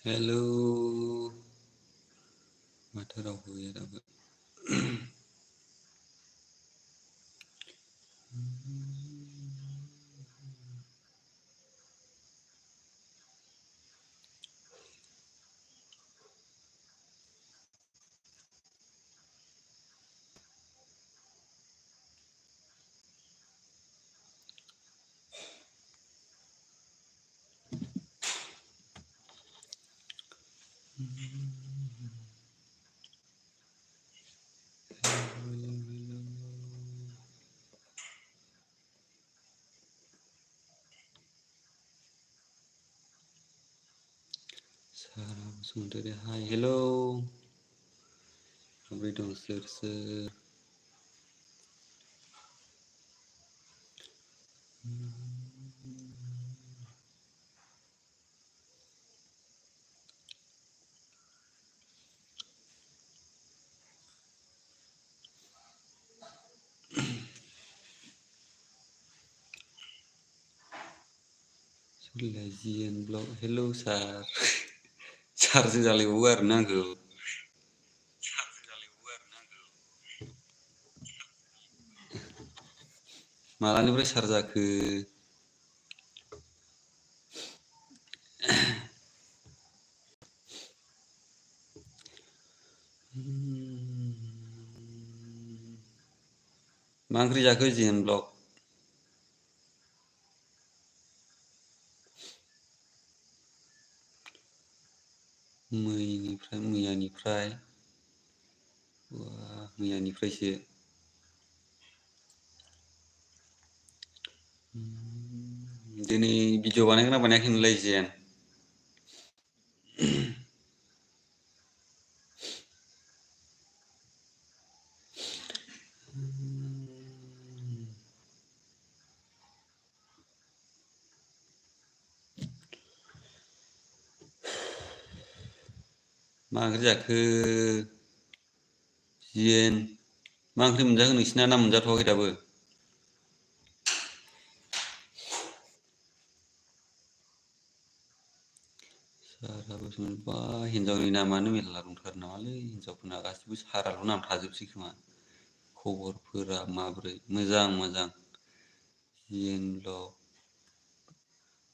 Hello माथो रावबो गैया दाबो। सारा बसुमतारी हाय हेलौ माब्रै दं सोर सोर? जिएन ब्लग हेलौ सार सारजों जालायबावो आरोना आंखौ। मालानिफ्राय सार जाखो? मा ओंख्रि जाखो जिएन ब्लग? मैयानिफ्राय मैयानिफ्रायसो दिनै भिडिअ बानायगोना बानायाखै नोंलाय जियान? मा ओंख्रि जाखो जिएन? मा ओंख्रि मोनजाखो नोंसिना ना मोनजाथ'वाखै दाबो? सारा बसुमतारी बा हिनजावनि नामानो मेरला दंथारो नामालै हिनजावफोरना गासिबो साराल' नाम थाजोबसै खोमा। खबरफोरा माब्रै? मोजां मोजां। जिएन ब्लग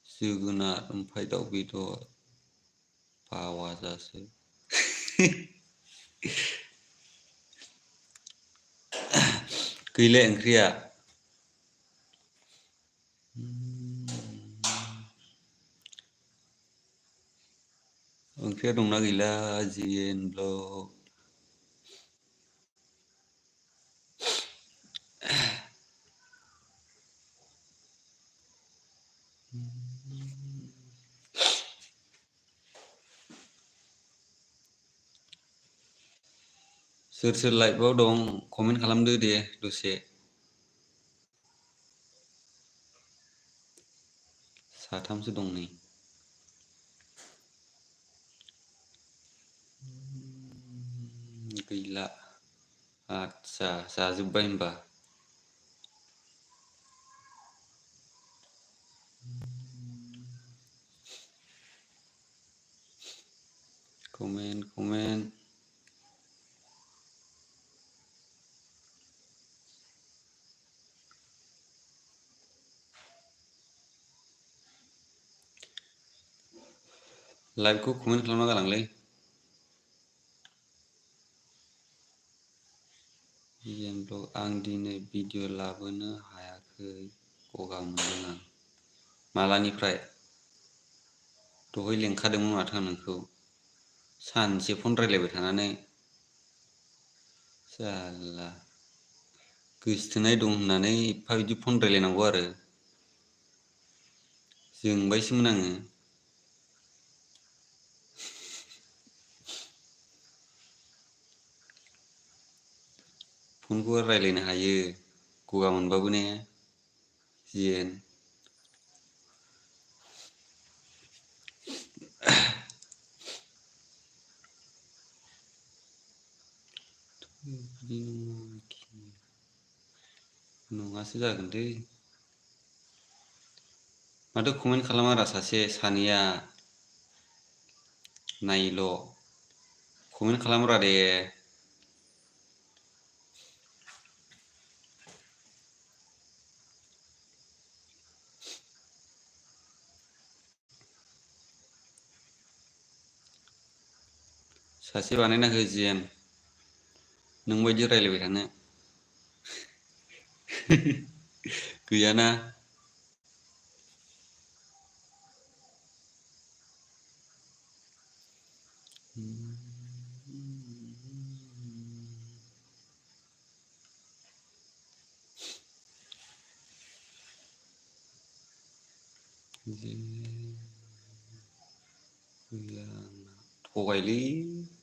जोगोनार ओमफ्राय दाउ बेदर बावाजासो। गैला ओंख्रिया? ओंख्रिया दंना गैला जिएन ब्लग? सोर सोर लाइभआव दं कमेन्ट खालामदो दे दसे। साथामसो दं नै। गैला आदसा जाजोब्बाय होनबा? कमेन्ट लाइभखौ कमेन्ट खालामना गालांलै। जिएन ब्लग आं दिनै भिडिअ लाबोनो हायाखै गगा मोनदों आं। मालानिफ्राय? दहाय लिंखादोंमोन माथो आं नोंखौ सानसे फन रायलायबाय थानानै। जारला गोसथोनाय दं होननानै एफा बिदि फन रायलायनांगौ आरो। जोंबायसोमोन आङो। फनखौ रायलायनो हायो गगा मोनबाबो ने जिएन? नङासो जागोनलै। माथो कमेन्ट खालामारा सासे सानैया। नायल' कमेन्ट खालामब्रा दे। सासे बानायना हो जेन नोंबायदि रायलायबाय थानो। गैयाना। थगायलै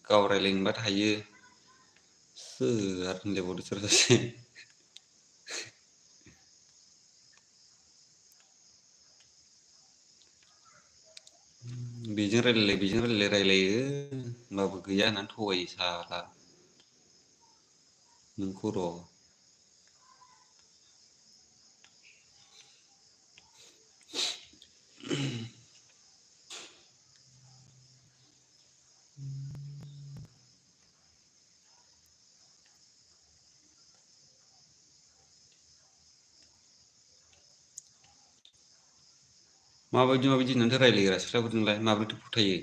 गाव रायलायनो मोनबा थायो। आरो होनलायबावदों सोरबा सासे। बेजों रायलायलाय बेजों रायलायलाय रायलायो होमबाबो गैया होननानै थगायो साला। नोंखौ र'। माबायदि माबायदि होननानैथो रायलायग्रा सिख्लाफोरजोंलाय माबोरैथो फोथायो।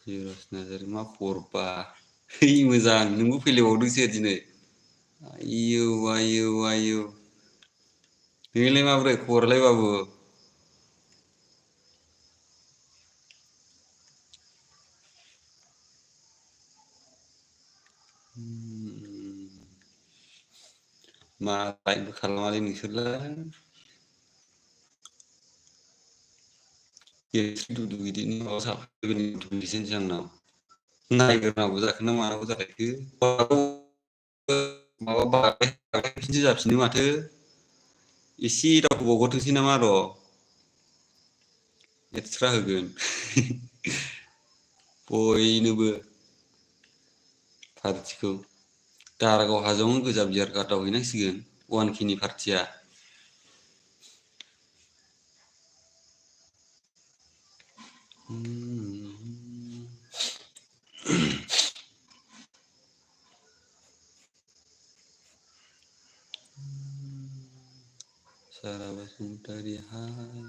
जिर'स नार्जारि मा खबरबा है मोजां नोंबो फैलायबावदोंसो दिनै। आयौ आयौ आयौ नोंलाय माब्रै खबरालाय बाबु। मा लाइकबो खालामालै नोंसोरलाय। बिदिनो माबा साफैनोसै आंनाव नायग्रोनांगौ जाखो ना मानांगौ जालायखो माबा बानायफिनसो जाफिनो माथो एसे दावखोबावगरथोंसै नामा र'। एक्सट्रा होगोन बयनोबो पार्टिखौ दारागाव हाजोआवनो गोजा बियार गाथाव हैनांसिगोन अवान के नि पार्टिया। सारा बसुमतारी हाय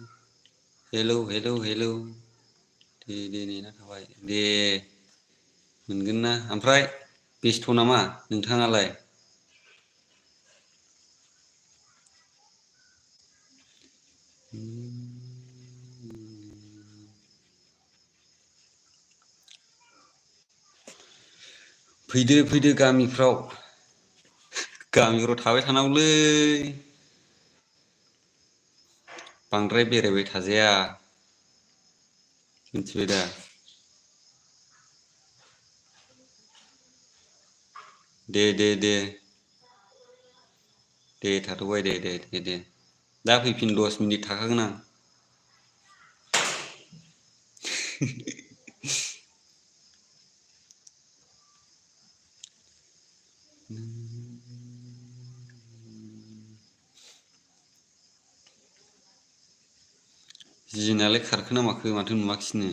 हेलौ हेलौ हेलौ दे दे नेना थाबाय दे मोनगोन ना ओमफ्राय बेस्थ' नामा नोंथाङालाय। फैदो फैदो गामिफ्राव थाबाय थानांगौलै। बांद्राय बेरायबाय थाजाया मिथिबाय दा। दे दे दे दे थाथ'बाय दे दे दे दे दा फैफिन 10 मिनिट थाखागोन आं। जिनालाय खारखोना माखो माथो नुवाखिसैनो।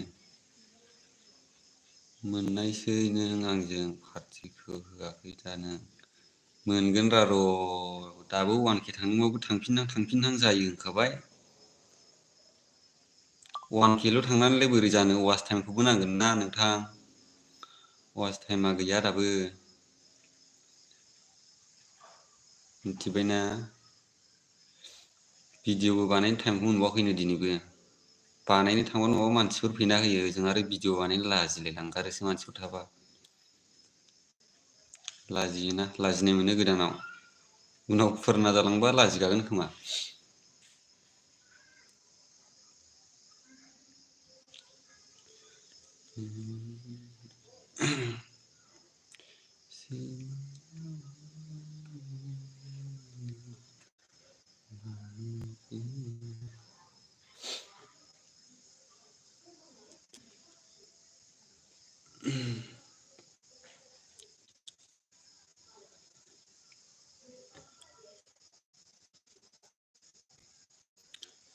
मोननायसै नों आंजों पार्टिखौ होआखै दा नों मोनगोन र' दाबो 1K थांनोबाबो थांफिनहां जायो होनखाबाय। 1K ल' थांनानैलाय बोरै जानो वाच टाइमखौबो नांगोन ना नोंथां वाच टाइमा गैया दाबो। मिथिबायना भिडिअबो बानायनो टाइमखौ मोनबावाखैनो दिनैबो बानायनो थांबा न'आव मानसिफोर फैना होयो ओजों आरो भिडिअ बानायनो लाजिलाय लांगारोसो मानसिफोर थाबा। लाजियोना लाजिनाय मोनो गोदानाव उनाव फुराना जालांबा लाजिगागोन खोमा।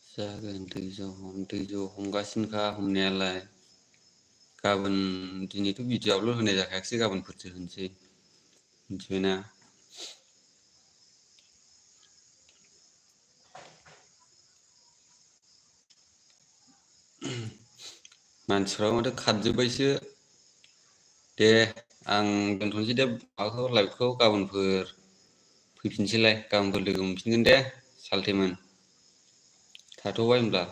जागोन दै ज' हम दै ज' हमगासिनोखा हमनायालाय। गाबोन दिनैथ' भिडिअ आपल'ड होनाय जाखायाखिसै गाबोनफोरसो होनोसै मिथिबायना। मानसिफ्राबो माथो खारजोब्बायसो। दे आं दोनथ'नोसै दे माबाखौ लाइभखौ गाबोनफोर फैफिनसैलाय गाबोनफोर लोगो मोनफिनगोन दे सालथेमोन थाथ'बाय होनब्ला।